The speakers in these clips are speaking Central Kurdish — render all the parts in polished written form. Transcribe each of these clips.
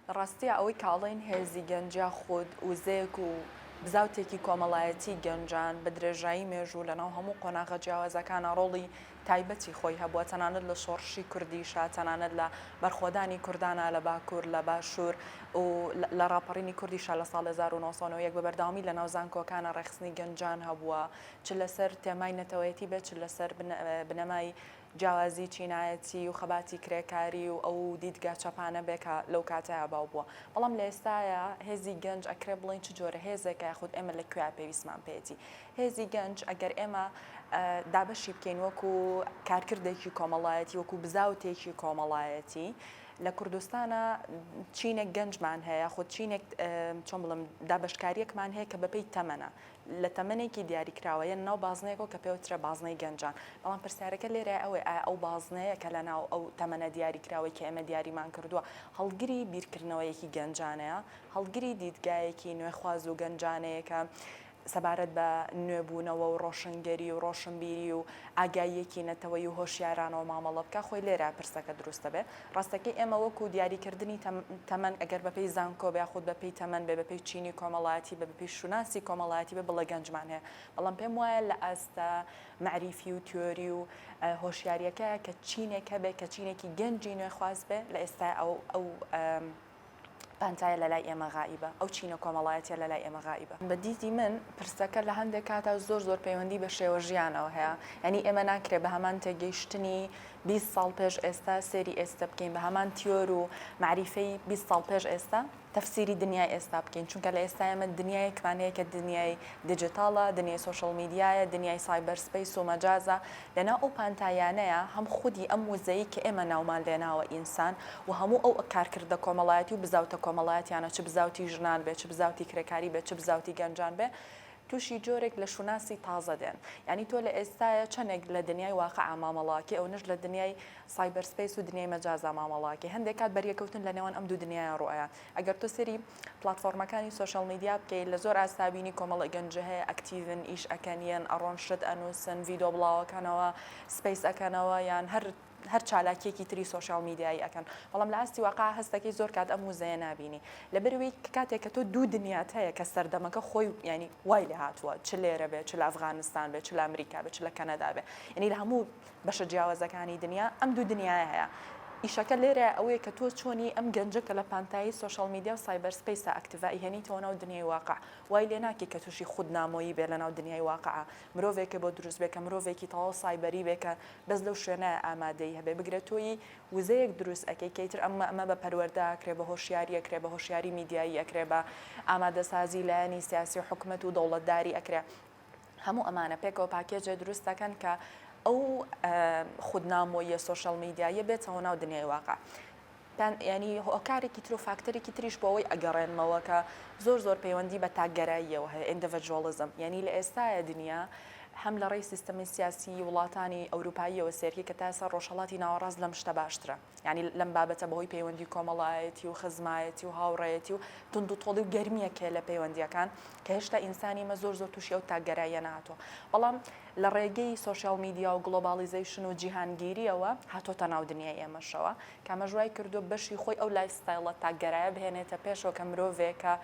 لە ڕاستیا ئەوەی کە ئەڵێین هێزی گەنج یاخود وزەیەک و بزاوتێکی کۆمەڵایەتی گەنجان بە درێژایی مێژوو لەناو هەموو قۆناغە جیاوازەکانا ڕۆڵی تایبەتی خۆی هەبووە تەنانەت لە شۆڕشی کوردیشا تەنانەت لە بەرخۆدانی کوردانا لە باکوور لە باشوور و لە ڕاپەڕینی کوردیشا لە ساڵ 1991 بە بەردەوامی لەناو زانکۆکانا ڕێکخستنی گەنجان هەبووە چ لەسەر تێمای نەتەوەیەتی بێت چ لەسەر بنەمای جیاوازی چینایەتی و خەباتی کرێکاری و ئەو دیدگا چەپانە بێ کە لەو کاتەیا باو بووە. بەڵام لە ئێستایا هێزی گەنج ئەکرێ بڵێین چ جۆرە هێزێکە یاخود ئێمە لە کوێیا پێویستمان پێیەتی. هێزی گەنج ئەگەر ئێمە دابەشی بکەین وەکو کارکردێکی کۆمەڵایەتی وەکو بزاوتێکی کۆمەڵایەتی لە کوردستانا چینێک گەنجمان هەیە یاخود چینێک چۆن بڵێم دابەشکارییەکمان هەیە کە بەپێی تەمەنە. لە تەمەنێکی دیاریکراوە یەن ناو بازنەیەکەوە کە پێوترێ بازنەی گەنجان، بەڵام پرسیارەکە لێرەیە ئەوەیە ئایا ئەو بازنەیە کە لە ناو ئەو تەمەنە دیاریکراوەی کە ئێمە دیاریمان کردووە هەڵگری بیرکردنەوەیەکی گەنجانەیە؟ هەڵگری دیدگایەکی نوێخواز و گەنجانەیە کە سەبارەت بە نوێبوونەوە و ڕۆشنگەری و ڕۆشنبیری و ئاگاییەکی نەتەوەیی و هۆشیارانەوە مامەڵە بکا؟ خۆی لێرە پرسەکە دروست دەبێ. ڕاستەکەی ئێمە وەکو دیاریکردنی تەمەن ئەگەر بەپێی زانکۆ بێ یاخود بەپێی تەمەن بێ بەپێی چینی کۆمەڵایەتی بێ بەپێی شوناسی کۆمەڵایەتی بێ بڵێ گەنجمان هەیە بەڵام پێم وایە لە ئاستە مەعریفی و تیۆری و هۆشیاریەکەیە کە چینێک هەبێ کە چینێکی گەنجی نوێخواز بێ لە ئێستا ئەو ئەو پانتایە لەلای ئێمە غائیبە، ئەو چینە کۆمەڵایەتیە لەلای ئێمە غائیبە. بە دیدی من پرسەکە لە هەندێک کاتا زۆر زۆر پەیوەندی بە شێوە ژیانەوە هەیە، یانی ئێمە ناکرێ بە هەمان تێگەیشتنی 20 ساڵ پێش ئێستا سەیری ئێستە بکەین، بە هەمان تیۆر و مەعریفەی 20 ساڵ پێش ئێستا تەفسیری دنیای ئێستا بکەین، چونکە لە ئێستا ئێمە دنیایەکمان هەیە کە دنیای دیجیتاڵە، دنیای سۆشیال میدیایە، دنیای cyber space و مەجازە، لەناو ئەو پانتاییانەیا هەم خودی ئەم وزەی کە ئێمە ناومان لێناوە ئینسان و هەموو ئەو کارکردە کۆمەڵایەتی و بزاوتە کۆمەڵایەتیانە چ بزاوتی ژنان بێ چ بزاوتی کرێکاری بێ چ بزاوتی گەنجان بێ تووشی جۆرێک لە شوناسی تازە دێن یانی تۆ لە ئێستایا چەنێک لە دنیای واقعا مامەڵەکەی ئەونەش لە دنیای cyber space و دنیای مەجازا مامەڵەکەی هەندێک کات بەریەکەوتن لە نێوان ئەم دوو دنیایە ڕوئەیا ئەگەر تۆ سەیری پلاتفۆرمەکانی سۆشیال میدیا بکەی لە زۆر ئاستا بینی کۆمەڵێک گەنج هەیە active ن ئیش ئەکەن یەن ئەڕۆن شت ئەنووسن ڤیدۆ بڵاوەکەنەوە space ئەکەنەوە یان هەر هەر چالاکیەکی تری سۆشیال میدیایی ئەکەن بەڵام لە ئاستی واقع هەستەکەی زۆر کات ئەم وزەیە نابینی لەبەرئەوەی کاتێک کە تۆ دوو دنیات هەیە کە سەردەمەکە خۆی یانی وای لێ هاتووە چ لێرە بێ چ لە ئەفغانستان بێ چ لە ئەمریکا بێ چ لە کەنەدا بێ یانی لە هەموو بەشە جیاوازەکانی دنیا ئەم دوو دنیایە هەیە ئیشەکە لێرەیە ئەوەیە کە تۆ چۆنی ئەم گەنجە کە لە پانتایی سۆشیال میدیا و cyber space ا active ە ئەیهێنیتەوە ناو دنیای واقع وای لێ ناکەی کە تووشی خودنامۆیی بێ لەناو دنیای واقعا مرۆڤێکە بۆ دروست بێ کە مرۆڤێکی تەواو سایبەری بێ کە بەس لەو شوێنە ئامادەیی هەبێ بگرە تۆیی وزەیەک دروست ئەکەی کە ئیتر ئەمە ئەمە بە پەروەردە ئەکرێ بە هۆشیاری ئەکرێ بە هۆشیاری میدیایی ئەکرێ بە ئامادەسازی لایەنی سیاسی و حکومەت و دەوڵەتداری ئەکرێ هەموو ئەمانە پێکەوە پاکێجێ دروست دەکەن کە ئەو خودنامۆییە سۆشیال میدیاییە بێتەوە ناو دنیای واقع. یانی هۆکارێکی تر و فاکتەرێکی تریش بۆ ئەوەی ئەگەڕێنمەوە کە زۆر زۆر پەیوەندی بە تاکگەراییەوە هەیە individualism یانی لە ئێستایا دنیا هەم لە ڕێی سیستەمی سیاسی وڵاتانی ئەوروپاییەوە سێرکی کە تا ئێستا ڕۆژهەڵاتی ناوەڕاست لەم شتە باشترە یانی لەم بابەتە بەهۆی پەیوەندی کۆمەڵایەتی و خزمایەتی و هاوڕێیەتی و توندوتۆڵی و گەرمییەک هەیە لە پەیوەندییەکان کە هێشتا ئینسانی ئێمە زۆر زۆر تووشی ئەو تاکگەراییە نەهاتووە بەڵام لە ڕێگەی سۆشیال میدیا و globalization و جیهانگیرییەوە هاتۆتە ناو دنیای ئێمەشەوە کە ئەمەش وای کردووە بەشی خۆی ئەو lifestyle ە تاکگەرایە بهێنێتە پێشەوە کە مرۆڤێکە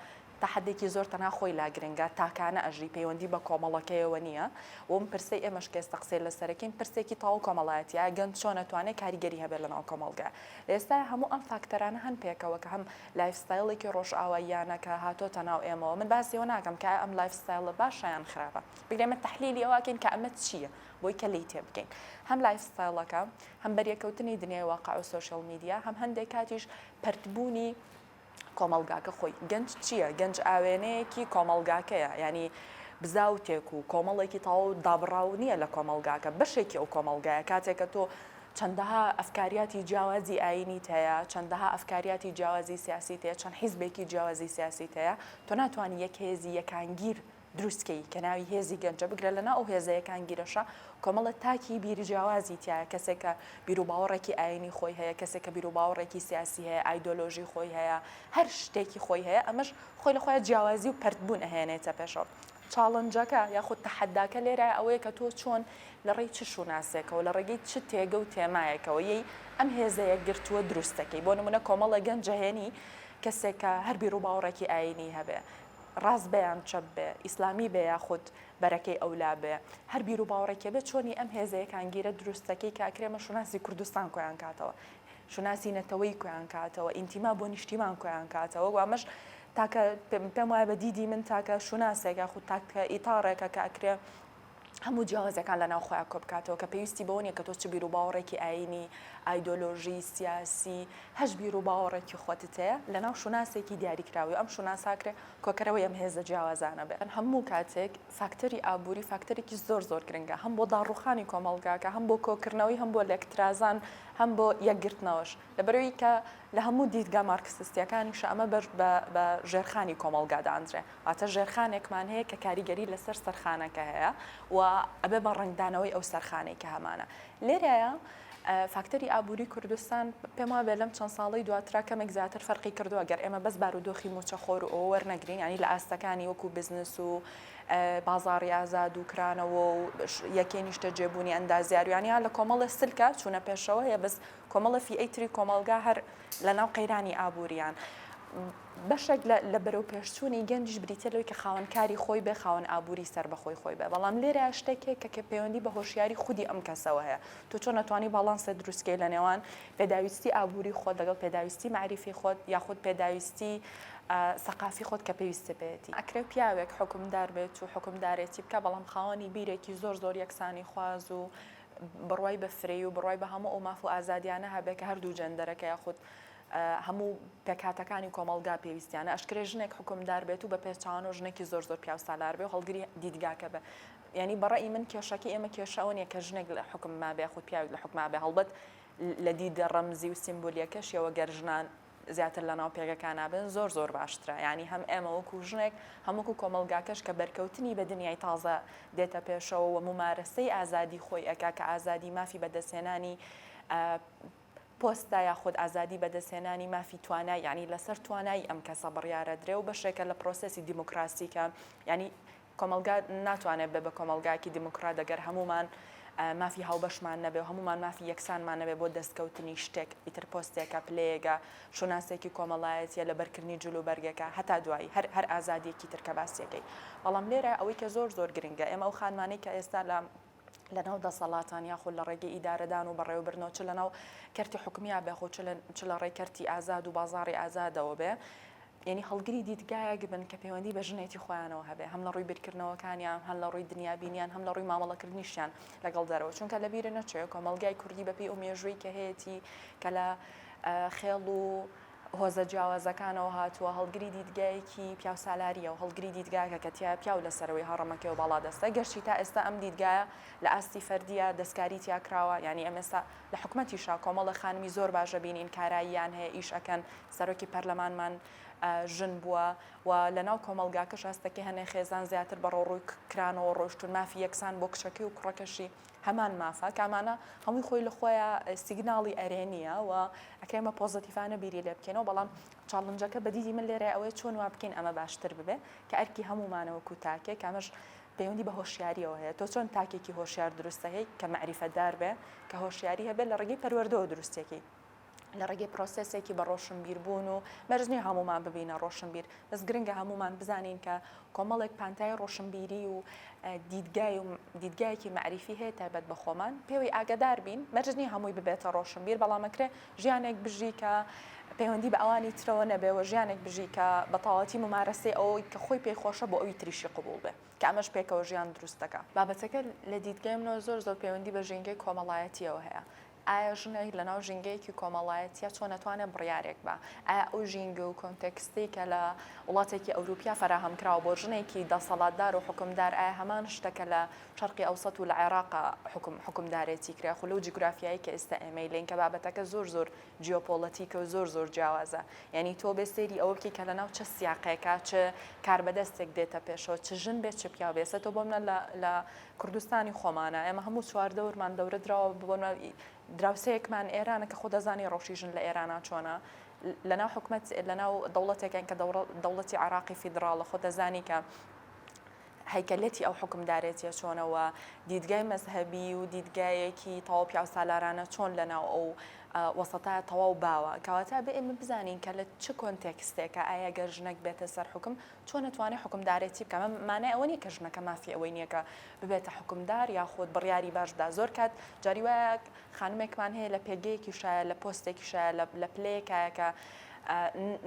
تا حەدێکی زۆر تەنها خۆی لا گرنگە، تاکانە ئەژی، پەیوەندی بە کۆمەڵەکەیەوە نییە و ئەم پرسەی ئێمەش کە ئێستا قسەی لەسەر ئەکەین پرسێکی تەواو کۆمەڵایەتییە، ئایا گەنج چۆن ئەتوانێت کاریگەری هەبێت لەناو کۆمەڵگا؟ لە ئێستایا هەموو ئەم فاکتەرانە هەن پێکەوە کە هەم lifestyle ێکی ڕۆژئاواییانە کە هاتۆتە ناو ئێمەوە، من باسی ئەوە ناکەم کە ئایا ئەم lifestyle ە باشە یان خراپە، بگرە ئێمە تەحلیلی ئەوە ئەکەین کە ئەمە چییە بۆی کە لێی تێبگەین. هەم lifestyle ەکە، هەم بەریەکەوتنی دنیای واقع و سۆشیال میدیا، هەم هەندێک کاتیش پەرتبوونی کۆمەڵگاکە خۆی. گەنج چییە؟ گەنج ئاوێنەیەکی کۆمەڵگاکەیە، یانی بزاوتێک و کۆمەڵێکی تەواو دابڕاو نییە لە کۆمەڵگاکە، بەشێکی ئەو کۆمەڵگایە. کاتێک کە تۆ چەندەها ئەفکاریاتی جیاوازی ئایینیت هەیە، چەندەها ئەفکاریاتی جیاوازی سیاسیت هەیە، چەند حیزبێکی جیاوازی سیاسیت هەیە، تۆ ناتوانی یەک هێزی یەکانگیر دروست کەی کە ناوی هێزی گەنجە، بگرە لەناو ئەو هێزە یەکانگیرەشا کۆمەڵە تاکی بیر جیاوازی تیایە، کەسێک کە بیروباوەڕێکی ئایینی خۆی هەیە، کەسێک کە بیروباوەڕێکی سیاسی هەیە، ئایدۆلۆژی خۆی هەیە، هەر شتێکی خۆی هەیە، ئەمەش خۆی لە خۆیا جیاوازی و پەرتبوون ئەهێنێتە پێشەوە. challenge ەکە یاخود تەحەداکە لێرەیە ئەوەیە کە تۆ چۆن لە ڕێی چ شوناسێکەوە، لە ڕێگەی چ تێگە و تێمایەکەوە یەی ئەم هێزە یەکگرتووە دروست دەکەی. بۆ نموونە کۆمەڵێک گەنج ئەهێنی. کەسێک کە هەر بیروباوەڕێکی ئایینی هەبێ، ڕاست بێ یان چەپ بێ، ئیسلامی بێ یاخود بەرەکەی ئەولا بێ، هەر بیروباوەڕێکی هەبێ، چۆنی ئەم هێزە یەکانگیرە دروستەکەی کە ئەکرێ ئەمە شوناسی کوردستان کۆیان کاتەوە، شوناسی نەتەوەیی کۆیان کاتەوە، ئینتیما بۆ نیشتیمان کۆیان کاتەوە و ئەمەش تاکە پێم وایە بە دیدی من تاکە شوناسێک یاخود تاکە ئیتاڕێکە کە ئەکرێ هەموو جیاوازیەکان لە ناو خۆیا کۆبکاتەوە کە پێویستی بەوە نیە کە تۆ چ بیروباوەڕێکی ئایینی، ئایدۆلۆژی، سیاسی، هەچ بیروباوەڕێکی خۆتت هەیە لە ناو شوناسێکی دیاریکراوی و ئەم شوناسە ئەکرێ کۆکەرەوەی ئەم هێزە جیاوازانە بێ. هەموو کاتێک فاکتەری ئابووری فاکتەرێکی زۆر زۆر گرنگە هەم بۆ داڕووخانی کۆمەڵگاکە، هەم بۆ کۆکردنەوەی، هەم بۆ لێکترازان، هەم بۆ یەکگرتنەوەش. لەبەرئەوەی کە لە هەموو دیدگا مارکسیستیەکانیشا ئەمە بە بە ژێرخانی کۆمەڵگا دانرێ. واتە ژێرخانێکمان هەیە کە کاریگەری لەسەر سەرخانەکە هەیە و ئەبێ بە ڕەنگدانەوەی ئەو سەرخانەی کە هەمانە. لێرەیە فاکتەری ئابووری کوردستان پێم وابێ لەم چەند ساڵەی دواترا کەمێک زیاتر فەرقی کردووە گەر ئێمە بەس بارودۆخی مووچەخۆر و ئەوە وەرنەگرین یانی لە ئاستەکانی وەکو بزنس و بازاڕی ئازاد و کرانەوە و یەکەی نیشتەجێبوونی ئەندازیار و یانی لە کۆمەڵێ سلکە چوونە پێشەوە هەیە بەس کۆمەڵە فیئەی تری کۆمەڵگا هەر لەناو قەیرانی ئابووریان. بەشێک لە لە بەرەوپێشچوونی گەنجیش بریتیە لەوەی کە خاوەن کاری خۆی بێ، خاوەن ئابووری سەربەخۆی خۆی بێ، بەڵام لێرە شتێک هەیە کە کە پەیوەندی بە هۆشیاری خودی ئەم کەسەوە هەیە، تۆ چۆن ئەتوانی باڵانسێ دروست کەی لە نێوان پێداویستی ئابووری خۆت لەگەڵ پێداویستی مەعریفی خۆت یاخود پێداویستی سەقافی خۆت کە پێویستت پێیەتی. ئەکرێ پیاوێک حوکمدار بێت و حوکمدارێتی بکا، بەڵام خاوەنی بیرێکی زۆر زۆر یەکسانیخواز و بڕوای بە فرەیی و بڕوای بە هەموو ئەو ماف و ئازادیانە هەبێ کە هەردوو جێندەرەکە یاخود هەموو پێکهاتەکانی کۆمەڵگا پێویستیانە ئەشکرێ ژنێک حوکمدار بێت و بە پێچەوانەوە ژنێکی زۆر زۆر پیاوسالار بێ و هەڵگری دیدگاکە بێ یانی بە ڕەئی من کێشەکەی ئێمە کێشە ئەوە نییە کە ژنێک لە حوکم مابێ یاخود پیاوێک لە حوکما بێ هەڵبەت لە دیدە ڕەمزی و سیمبولیەکەشیەوە گەر ژنان زیاتر لە ناو پێگەکانا بن زۆر زۆر باشترە یانی هەم ئێمە وەکو ژنێک هەم وەکو کۆمەڵگاکەش کە بەرکەوتنی بە دنیای تازە دێتە پێشەوە و مومارەسەی ئازادی خۆی ئەکا کە ئازادی مافی بەدەستهێنانی پۆستە یاخود ئازادی بەدەستهێنانی مافی توانای یانی لەسەر توانایی ئەم کەسە بڕیارەدرێ و بەشێکە لە پرۆسێسی دیموکراسی کە یانی کۆمەڵگا ناتوانێت بێ بە کۆمەڵگایەکی دیموکرات ئەگەر هەموومان مافی هاوبەشمان نەبێ و هەموومان مافی یەکسانمان نەبێ بۆ دەستکەوتنی شتێک ئیتر پۆستێکە پلەیەگە شوناسێکی کۆمەڵایەتیە لەبەرکردنی جل و بەرگێکە هەتا دوایی هەر هەر ئازادیەکی تر کە باسیەکەی بەڵام لێرە ئەوەی کە زۆر زۆر گرنگە ئێمە ئەو خانمانەی کە ئێستا لە لەناو دەسەڵاتان یاخود لە ڕێگەی ئیدارەدان و بەڕێوەبردنەوە چ لەناو کەرتی حکومیا بێ خۆ چ لە ڕێی کەرتی ئازاد و بازاڕی ئازادەوە بێ یعنی هەڵگری دیدگایەک بن کە پەیوەندی بە ژنێتی خۆیانەوە هەبێ هەم لە ڕووی بیرکردنەوەکانیان هەم لە ڕووی دنیابینیان هەم لە ڕووی مامەڵەکردنیشیان لەگەڵ دەرەوە چونکە لە بیرە نەچێ کۆمەڵگای کوردی بەپێی ئەو مێژووی کە هەیەتی کە لە خێڵ و هۆزە جیاوازەکانەوە هاتووە، هەڵگری دیدگایەکی پیاوسالارییە و هەڵگری دیدگایەکە کە تیایا پیاو لە سەرەوەی هەڕەمەکەی و باڵادەستە، گەرچی تا ئێستا ئەم دیدگایە لە ئاستی فەردییە دەستکاری تیا کراوە، یانی ئەم ئێستا لە حکومەتیشا کۆمەڵێ خانمی زۆر باش ئەبینین کاراییان هەیە ئیش ئەکەن، سەرۆکی پەرلەمانمان ژن بووە و لە ناو کۆمەڵگاکەش هەستەکەی هەنێ خێزان زیاتر بەڕەوڕووی کرانەوە ڕۆیشتوون مافی یەکسان بۆ کچەکەی و کوڕەکەشی هەمان مافە کە ئەمانە هەمووی خۆی لە خۆیا سیگناڵی ئەرێنییە و ئەکرێ ئێمە پۆزەتیڤانە بیری لێ بکەینەوە، بەڵام challenge ەکە بە دیدی من لێرەیە ئەوەیە چۆن وا بکەین ئەمە باشتر ببێ کە ئەرکی هەموومانە وەکوو تاکێک کە ئەمەش پەیوەندی بە هۆشیارییەوە هەیە تۆ چۆن تاکێکی هۆشیار دروست دەکەی کە مەعریفەدار بێ کە هۆشیاری هەبێ لە ڕێگەی پەروەردەوە دروستیەکەی. لە ڕێگەی پرۆسێسێکی بە ڕۆشنبیربوون و مەرج نییە هەموومان ببینە ڕۆشنبیر بەس گرنگە هەموومان بزانین کە کۆمەڵێک پانتایی ڕۆشنبیری و دیدگای و دیدگایەکی مەعریفی هەیە تایبەت بە خۆمان پێوەی ئاگادار بین مەرج نییە هەمووی ببێتە ڕۆشنبیر بەڵام ئەکرێ ژیانێک بژی کە پەیوەندی بە ئەوانی ترەوە نەبێ و ژیانێک بژی کە بە تەواوەتی مومارەسەی ئەوەی کە خۆی پێی خۆشە بۆ ئەوی تریشی قبوڵ بێ کە ئەمەش پێکەوە ژیان دروست دەکا. بابەتەکە لە دیدگای منەوە زۆر زۆر پەیوەندی بە ژینگەی کۆمەڵایەتییەوە هەیە. ئایا ژنێک لەناو ژینگەیەکی کۆمەڵایەتیە چۆن ئەتوانێت بڕیارێک با؟ ئایا ئەو ژینگە و کۆنتێکستەی کە لە وڵاتێکی ئەوروپیا فەراهەم کراوە بۆ ژنێکی دەسەڵاتدار و حوکمدار ئایا هەمان شتە کە لە شەرقی ئەوسەت و لە عێراقا حوکم حوکمدارێتی کرا خۆ لەو جیگرافیایەی کە ئێستا ئێمەی لێین کە بابەتەکە زۆر زۆر جیۆپۆڵەتیکە و زۆر زۆر جیاوازە یانی تۆ بێ سەیری ئەوە بکەی کە لەناو چ سیاقێکا چ کاربەدەستێک دێتە پێشەوە چ ژن بێ چ پیاو بێ ئێستا تۆ بۆ منە لە لە کوردستانی خۆمانە ئێمە هەموو چواردەورمان دەورە دراوە بۆ دراوسێیەکمان ئێرانە کە خۆ دەزانی ڕەوشی ژن لە ئێرانە چۆنە لەناو حکومەت لەناو دەوڵەتێکن کە دەوڵەتی عراقی فیدراڵە خۆ دەزانی کە. هەیکەلەتی ئەو حوکمدارێتیە چۆنە و دیدگای مەزهەبی و دیدگایەکی تەواو پیاوسالارانە چۆن لەناو ئەو وەسەتایە تەواو باوە. کەواتە ئەبێ ئێمە بزانین کە لە چ کۆنتێکستێکە ئایا گەر ژنەک بێتە سەر حوکم چۆن ئەتوانێ حوکمدارێتی بکا؟ ئەمە مانای ئەوە نیە کە ژنەکە مافی ئەوەی نیە کە ببێتە حوکمدار یاخود بڕیاری باش بدا. زۆر کات جاری وایە خانمێکمان هەیە لە پێگەیەکیشایە لە پۆستێکیشایە لە پلەیەکایە کە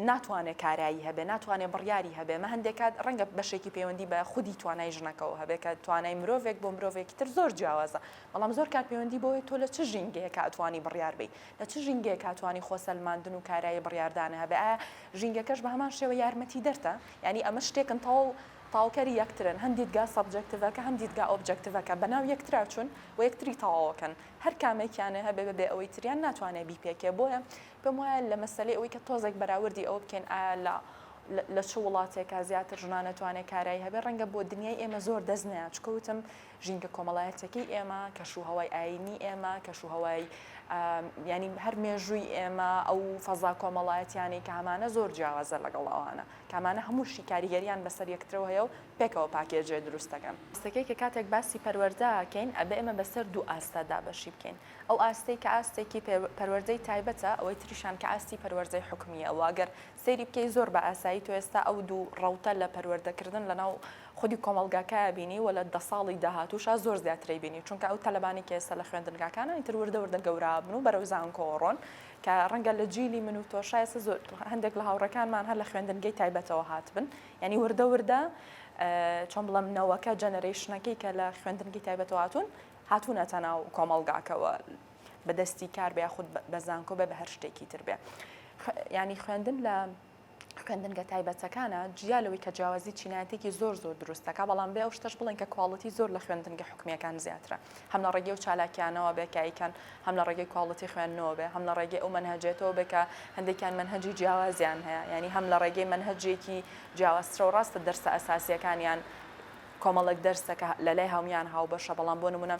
ناتوانێ کارایی هەبێ، ناتوانێ بڕیاری هەبێ، مە هەندێک کات ڕەنگە بەشێکی پەیوەندی بە خودی توانای ژنەکەوە هەبێ کە توانای مرۆڤێک بۆ مرۆڤێکی تر زۆر جیاوازە، بەڵام زۆر کات پەیوەندی بەوەی تۆ لە چ ژینگەیەکا ئەتوانی بڕیار بەی، لە چ ژینگەیەکا توانی خۆ سەلماندن و کارایی بڕیاردانە هەبێ، ئایا ژینگەکەش بە هەمان شێوە یارمەتیدەرتە؟ یانی ئەمە شتێکن تەواو تەواوکەری یەکترن، هەم دیدگا subjective ەکە هەم دیدگا objective ەکە بەناو یەکترا چوون و یەکتری تەواوەکەن، هەر کامێکیانێ هەبێ بەبێ ئەوەی تریان ناتوانێ بیپێکێ، بۆیە پێم وایە لە مەسەلەی ئەوەی کە تۆزێک بەراوردی ئەوە بکەین ئایا لە لە چ وڵاتێکا زیاتر ژنان ئەتوانێ کارایی هەبێ ڕەنگە بۆ دنیای ئێمە زۆر دەست نەیا چونکە وتم ژینگە کۆمەڵایەتیەکەی ئێمە کەش و هەوای ئایینی ئێمە کەش و هەوای یانی هەر مێژووی ئێمە ئەو فەزا کۆمەڵایەتیانەی کە هەمانە زۆر جیاوازە لەگەڵ ئەوانە کامانە هەمووشی کاریگەریان بەسەر یەکترەوە هەیە و پێکەوە package ێ دروست دەکەن. ڕاستەکەی کە کاتێک باسی پەروەردە ئەکەین ئەبێ ئێمە بەسەر دوو ئاستدا دابەشی بکەین. ئەو ئاستەی کە ئاستێکی پەروەردەی تایبەتە، ئەوەی تریشان کە ئاستی پەروەردەی حکومییە و ئەگەر سەیری بکەی زۆر بە ئاسایی تۆ ئێستا ئەو دوو ڕەوتە لە پەروەردەکردن لەناو خودی کۆمەڵگاکە ئەبینی و لە دە ساڵی داهاتووشا زۆر زیاتر ئەیبینی چونکە ئەو تەلەبانەی کە ئێستا لە خوێندنگاکانن ئیتر وردە وردە گەورە ئەبن و بەرەو زانکۆ ئەڕۆن کە ڕەنگە لە جیلی من و تۆشا ئێستا زۆر هەندێک لە هاوڕێکانمان هەر لە خوێندنگەی تایبەتەوە هاتبن یانی وردە وردە چۆن بڵێم نەوەکە generation ەکەی کە لە خوێندنگەی تایبەتەوە هاتوون هاتوونەتە ناو کۆمەڵگاکەوە بە دەستی کار بێ یاخود بە زانکۆ بێ بە هەر شتێکی تر بێ ینی خوێندن لە خوێندنگە تایبەتەکانە جیا لەوەی کە جیاوازی چینایەتێکی زۆر زۆر دروستەکە بەڵام بێ ئەو شتەش بڵێن کە quality زۆر لە خوێندنگە حکومیەکان زیاترە هەم لە ڕێگەی و چالاکیانەوە بێ کە ئەیکەن هەم لە ڕێگەی quality خوێندنەوە بێ هەم لە ڕێگەی ئەو مەنهەجێتەوە بێ کە هەندێکیان مەنهەجی جیاوازیان هەیە یعنی هەم لە ڕێگەی مەنهەجێکی جیاوازترەوە ڕاستە دەرسە ئەساسیەکانیان کۆمەڵێک دەرسە کە لە لای هەموویان هاوبەشە، بەڵام بۆ نموونە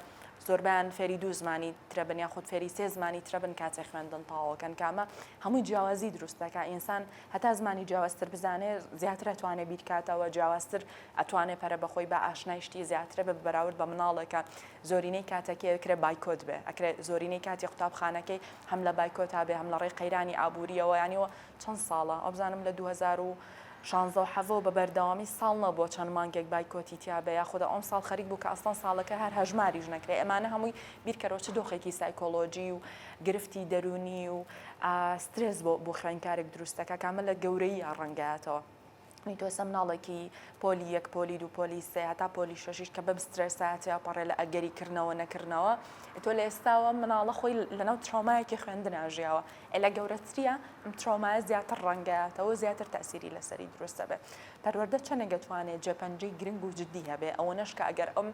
زۆربەیان فێری دوو زمانی ترە بن یاخود فێری سێ زمانی ترە بن کاتێ خوێندن تەواوەکەن کە ئەمە هەمووی جیاوازی دروست دەکا ئینسان هەتا زمانی جیاوازتر بزانێ زیاتر ئەتوانێ بیرکاتەوە جیاوازتر ئەتوانێ پەرە بەخۆی با ئاشنای شتی زیاترە بە بەراورد بە مناڵێکە زۆرینەی کاتەکەی ئەکرێ بایکۆت بێ ئەکرێ زۆرینەی کاتی قوتابخانەکەی هەم لە بایکۆتا بێ هەم لە ڕێی قەیرانی ئابووریەوە یانیەوە چەند ساڵە وابزانم لە 2016 و حەڤەوە بە بەردەوامی ساڵ نەبووە چەند مانگێک بایکۆتی تیا بێ یاخود ئەمساڵ خەریک بوو کە ئەسڵەن ساڵەکە هەر هەژماریش نەکرێ ئەمانە هەمووی بیرکەرەوە چ دۆخێکی سایکۆلۆجی و گرفتی دەروونی و سترێس بۆ بۆ خوێندکارێک دروست دەکا کە ئەمە لە گەورەییا ڕەنگایەتەوە. تۆ ئێستا مناڵێکی پۆلی یەک پۆلی دوو پۆلی سێ هەتا پۆلی شەشیش کە بەم سترێسە تێپەڕێ لە ئەگەری کردنەوە نەکردنەوە تۆ لە ئێستاوە مناڵە خۆی لەناو ترۆمایەکی خوێندنا ژیاوە ئێ لە گەورەتریە ئەم ترۆمایە زیاتر ڕەنگایەتەوە زیاتر تەئسیری لەسەری دروست دەبێت پەروەردە چەندێک دەتوانێت جێپەنجەی گرنگ و جدی هەبێ ئەوەنەش کە ئەگەر ئەم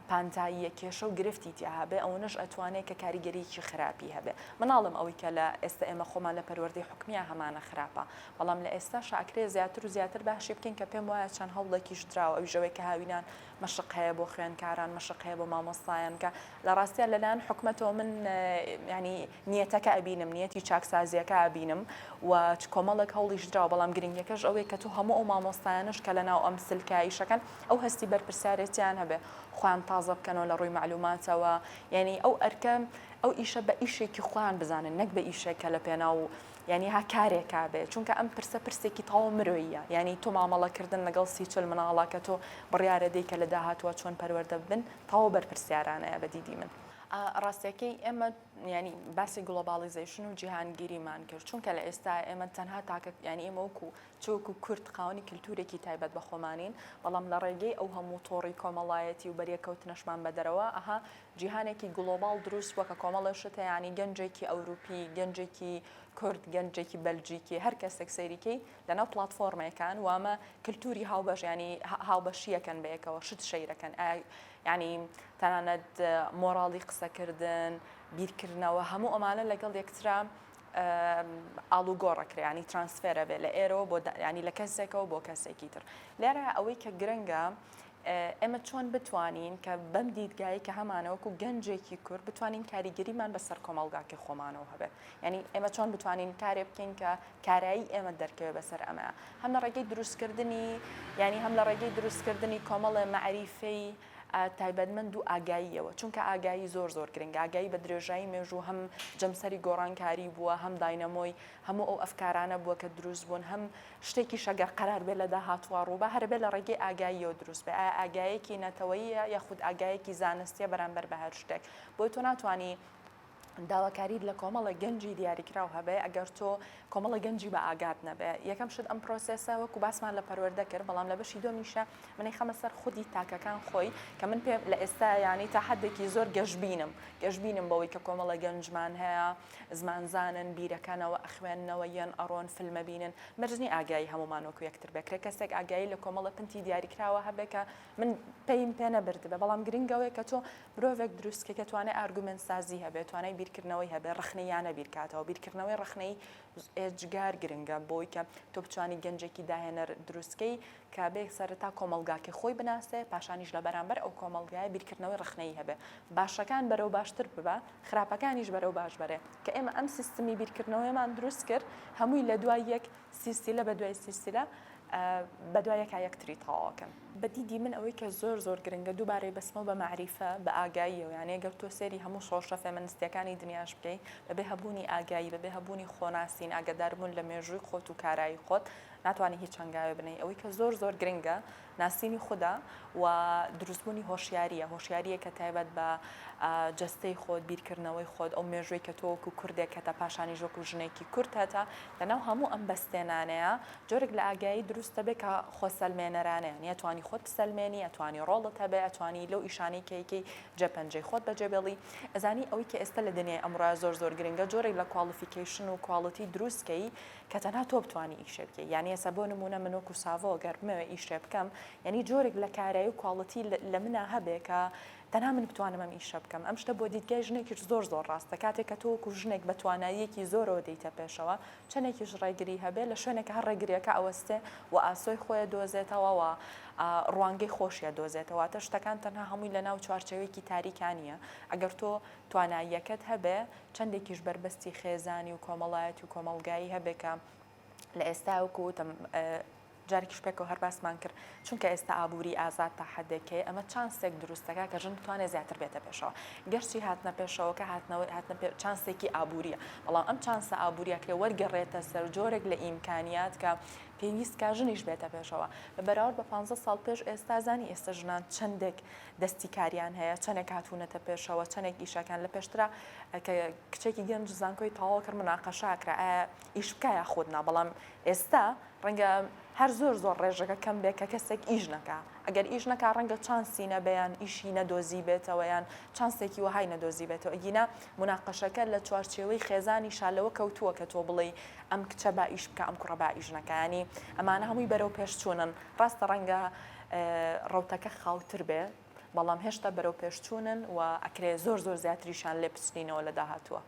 پانتاییە کێشە و گرفتی تیا هەبێ ئەوەنەش ئەتوانێت کە کاریگەریی خراپی هەبێ مناڵم ئەوەی کە لە ئێستا ئێمە خۆمان لە پەروەردەی حکومیە هەمانە خراپە بەڵام لە ئێستاشا ئەکرێ زیاتر و زیاتر باشی بکەین کە پێم وایە چەند هەوڵێکیش دراوە ئەویش ئەوەی کە هاوینان مەشق هەیە بۆ خوێندکاران مەشق هەیە بۆ مامۆستایان کە لە ڕاستیا لەلایەن حکومەتەوە من ینی نیەتەکە ئەبینم نیەتی چاکسازیەکە ئەبینم و چ کۆمەڵێک هەوڵیش دراوە بەڵام گرنگەکەش ئەوەیە کە تۆ هەموو ئەو مامۆستایانەش کە لەناو ئەم سلکە ئیشەکەن ئەو هەستی بەرپرسیارێتیان هەبێ خۆیان تازە بکەنەوە لە ڕووی مەعلوماتەوە یعنی ئەو ئەرکە ئەو ئیشە بە ئیشێکی خۆیان بزانن نەک بە ئیشێک کە لە پێناو یانی ها کارێکا بێ چونکە ئەم پرسە پرسێکی تەواو مرۆییە یانی تۆ مامەڵە کردن لەگەڵ سی چل مناڵا کە تۆ بڕیارە دەی کە لە داهاتووە چۆن پەروەردە ببن تەواو بەرپرسیارانەیە بە دیدی من. ڕاستیەکەی ئێمە یانی باسی globalization و جیهانگیریمان کرد چونکە لە ئێستا ئێمە تەنها تاکە یانی ئێمە وەکو چ وەکو کورد خاوەنی کلتورێکی تایبەت بە خۆمانین بەڵام لە ڕێگەی ئەو هەموو تۆڕی کۆمەڵایەتی و بەریەککەوتنەشمان بە دەرەوە ئەها جیهانێکی global دروست بووە کە کۆمەڵێ شت هەیە یانی گەنجێکی ئەوروپی، گەنجێکی کورد، گەنجێکی بەلجیکی هەر کەسێک سەیری کەی لەناو پلاتفۆرمێکان و ئەمە کلتوری هاوبەش یانی هاوبەشیەکەن بەیەکەوە شت share ەکەن یانی تەنانەت مۆراڵی قسەکردن بیرکردنەوە هەموو ئەمانە لەگەڵ یەکترا ئاڵوگۆڕ ئەکرێ ینی transfer ە بێ لە ئێرەوە بۆ ینی لە کەسێکەوە بۆ کەسێکی تر لێرە ئەوەی کە گرنگە. ئێمە چۆن بتوانین کە بەم دیدگایەی کە هەمانە وەکو گەنجێکی کورد بتوانین کاریگەریمان بەسەر کۆمەڵگاکەی خۆمانەوە هەبێ یعنی ئێمە چۆن بتوانین کارێ بکەین کە کارایی ئێمە دەرکەوێ بەسەر ئەمە هەم لە ڕێگەی دروستکردنی یعنی هەم لە ڕێگەی دروستکردنی کۆمەڵێ مەعریفەی تایبەتمەند و ئاگاییەوە چونکە ئاگایی زۆر زۆر گرنگە ئاگایی بە درێژایی مێژوو هەم جەمسەری گۆڕانکاری بووە هەم داینەمۆی هەموو ئەو ئەفکارانە بووە کە دروست بوون هەم شتێکیش ئەگەر قەرار بێت لە داهاتووا ڕووبا هەر ئەبێت لە ڕێگەی ئاگاییەوە دروست بێت، ئایا ئاگایەکی نەتەوەییە یاخود ئاگایەکی زانستییە بەرامبەر بە هەر شتێک. بۆیە تۆ ناتوانی داواکاریت لە کۆمەڵێک گەنجی دیاریکراو هەبێ ئەگەر تۆ کۆمەڵە گەنجی بە ئاگات نەبێ. یەکەم شت ئەم process ە وەکو باسمان لە پەروەردە کرد، بەڵام لە بەشی دووەمیشا من ئەیخەمە سەر خودی تاکەکان خۆی کە من پێم لە ئێستا یانی تا حەدێکی زۆر گەشبینم، گەشبینم بەوەی کە کۆمەڵە گەنجمان هەیە زمانزانن، بیرەکەنەوە، ئەخوێننەوە، یەن ئەڕۆن، فلم ئەبینن، مەرج نیە ئاگایی هەموومان وەکو یەکتر بێ، کرێ کەسێک ئاگایی لە کۆمەڵە پنتی دیاریکراوە هەبێ کە من پەیم پێ نەبردبێ، بەڵام گرنگ ئەوەیە کە تۆ مرۆڤێک دروست کەی کە توانای argument سازی هەبێ، توانای بیرکردنەوەی هەبێ، ڕەخنەییانە بیرکاتەوە، بیرکردنەوەی ڕەخنەیی ئێجگار گرنگە بۆی کە تۆ بتوانی گەنجێکی داهێنەر دروست کەی کە بێ سەرەتا کۆمەڵگاکەی خۆی بناسێ، پاشانیش لە بەرامبەر ئەو کۆمەڵگایە بیرکردنەوەی ڕەخنەیی هەبێ، باشەکان بەرەو باشتر ببا، خراپەکانیش بەرەو باش بەرێ. کە ئێمە ئەم سیستمی بیرکردنەوەیەمان دروست کرد، هەمووی لە دوای یەک سیلسیلە بە دوای سیلسیلە بە دوای یەکا یەکتری تەواوەکەن. بە دیدی من ئەوەی کە زۆر زۆر گرنگە دووبارەی بەستمەوە بە مەعریفە، بە ئاگاییەوە، یانی ئەگەر تۆ سەیری هەموو شۆڕشە فێمنستییەکانی دنیاش بکەی، بەبێ هەبوونی ئاگایی، بەبێ هەبوونی خۆناسین، ئاگاداربوون لە مێژووی خۆت و کارایی خۆت، ناتوانی هیچ هەنگاوێ بنێی. ئەوەی کە زۆر زۆر گرنگە ناسینی خودە و دروستبوونی هۆشیارییە، هۆشیارییەکە تایبەت بە جەستەی خۆت، بیرکردنەوەی خۆت، ئەو مێژووەی کە تۆ وەکو کوردێک هەتە، پاشانیش وەکو ژنێکی کورد هەتە، لەناو هەموو ئەم بەستێنانەیە جۆرێک لە ئاگایی دروست دەبێت کە خۆسەلمێنەرانەیە، یانی ئەتوانی خۆت بسەلمێنی، ئەتوانی ڕۆڵت هەبێ، ئەتوانی لەو ئیشانەی کە ئەیکەی جێ پەنجەی خۆت بەجێ بێڵی. ئەزانی ئەوەی کە ئێستا لە دنیای ئەمڕۆیا زۆر زۆر گرنگە جۆرێک لە qualification و quality دروست کەی کە تەنها تۆ بتوانی ئیشێ بکەی یانی ئێستا بۆ نموونە من وەکو ساڤۆ گەر بمەوێ ئیشێ بکەم یانی جۆرێک لە کارایی و quality لە منا هەبێ کە تەنها من بتوانم ئەم ئیشە بکەم ئەم شتە بۆ دیدگای ژنێکیش زۆر زۆر ڕاستە کاتێک کە تۆ وەکو ژنێک بە تواناییەکی زۆرەوە دێیتە پێشەوە چەندێکیش ڕێگری هەبێ لە شوێنێکە هەر ڕێگریەکە ئەوەستێ و ئاسۆی خۆی دۆزێتەوە و ڕوانگەی خۆشیە دۆزێتەوە واتە شتەکان تەنها هەمووی لە ناو چوارچێوەیەکی تاریکا نییە ئەگەر تۆ تواناییەکەت هەبێ چەندێکیش بەربەستی خێزانی و کۆمەڵایەتی و کۆمەڵگایی هەبێ کە لە ئێستا وەکو وتم جارێکیش پێکەوە هەر باسمان کرد چونکە ئێستا ئابووری ئازاد تا حدێک هەیە ئەمە چانسێک دروست دەکات کە ژن بتوانێت زیاتر بێتە پێشەوە گەرچی هاتنە پێشەوەکە هاتنەوەی هاتنە پێ چانسێکی ئابووریە بەڵام ئەم چانسە ئابووریە کرێ وەرگەڕێتە سەر جۆرێک لە ئیمکانیات کە پێویست کا ژنیش بێتە پێشەوە بە بەراورد بە 15 ساڵ پێش ئێستا زانی ئێستا ژنان چەندێک دەستی کاریان هەیە، چەنێک هاتوونەتە پێشەوە، چەنێک ئیشەکان، لە پێشترا کە کچێکی گەنج زانکۆی تەواو کرد مناقەشە ئەکرا ئایا ئیش بکا یاخود نا، بەڵام ئێستا ڕەنگە هەر زۆر زۆر ڕێژەکە کەم بێ کە کەسێک ئیش نەکا، ئەگەر ئیش نەکا ڕەنگە چانسی نەبێ یان ئیشی نەدۆزیبێتەوە یان چانسێکی وەهای نەدۆزیبێتەوە، ئەگینا موناقەشەکە لە چوارچێوەی خێزانیشا لەوە کەوتووە کە تۆ بڵێی ئەم کچە با ئیش بکا ئەم کوڕە با ئیش نەکا، یانی ئەمانە هەمووی بەرەو پێشچوونن، ڕاستە ڕەنگە ڕەوتەکە خاوتر بێ، بەڵام هێشتا بەرەو پێشچوونن و ئەکرێ زۆر زۆر زیاتریشیان لێ بچنینەوە لە داهاتووە.